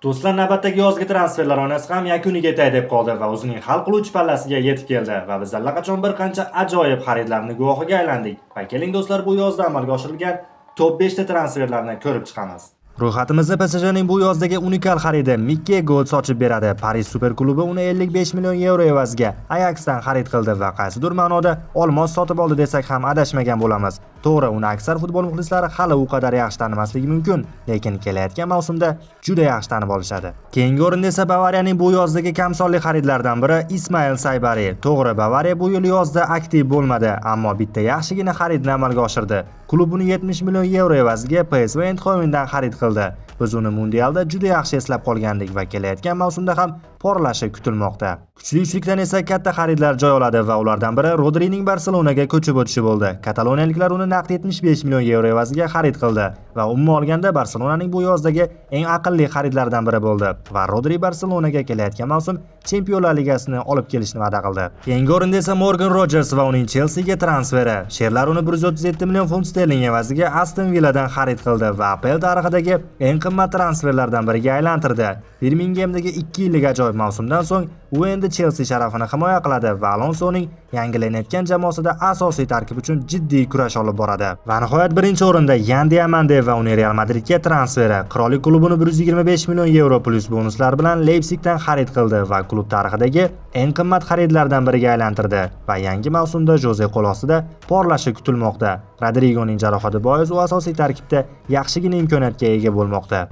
Do'stlar, navbatdagi yozgi transferlar oynasi ham yakuniga yetay deb qoldi va o'zining hal qiluvchi pallasiga yetib keldi va biz allaqachon bir qancha ajoyib xaridlarni guvohiga aylandik. Va keling, do'stlar, bu yozda amalga oshirilgan top 5 ta transferlarni ko'rib chiqamiz. Ro'yxatimizni PSJning bu yozdagi unikal xaridi Mikke Götze ochib beradi. Parij super klubi uni 55 million yevro evaziga Ajaxdan xarid qildi va qaysidir ma'noda olmos sotib oldi desak ham adashmagan bo'lamiz. To'g'ri, uni aksar futbol muxlislari hali u qadar yaxshi tanimasligi mumkin, lekin kelayotgan mavsumda juda yaxshi tanib olishadi. Keyingi o'rinda esa Bavariyaning bu yozdagi kamsonli xaridlaridan biri Ismail Saybari. To'g'ri, Bavariya bu yil yozda aktiv bo'lmadi, ammo bitta yaxshigina xaridni amalga oshirdi. Klub uni 70 million yevro evaziga PSV Eindhovendan xarid qildi. Biz uni mundialda juda yaxshi eslab qolgandik va kelayotgan mavsumda ham porlashi kutilmoqda. Kuchli uchlikdan esa katta xaridlar joy oladi va ulardan biri Rodrining Barselonaga ko'chib o'tishi bo'ldi. Kataloniyaliklar uni naqd 75 million yevro evaziga xarid qildi va umuman olganda Barselonaning bu yozdagi eng aqlli xaridlaridan biri bo'ldi va Rodri Barselonaga kelayotgan mavsum Chempionlar Ligasini olib kelishni va'da qildi. Keyingi o'rinda esa Morgan Rogers va uning Chelseaga transferi. Sherlar uni 137 million funt sterling evaziga Aston Villadan xarid qildi va APL tarixidagi eng qimmat transferlardan biriga aylantirdi. Birminghamdagi 2 yillik ajoyib mavsumdan so'ng u endi Chelsea sharafini himoya qiladi va Alonsoning yangilanayotgan jamoasida asosiy tarkib uchun jiddiy kurash olib boradi. Va nihoyat, birinchi o'rinda Yan Diomande va uning Real Madridga transferi. Qirollik klubini 125 million yevro plyus bonuslar bilan Leipzigdan xarid qildi va klub tarixidagi eng qimmat xaridlardan biriga aylantirdi va yangi mavsumda Joze qo'l ostida porlashi kutilmoqda. Rodrigoning jarohati bois u asosiy tarkibda yaxshigina imkoniyatga ega bo'lmoqda.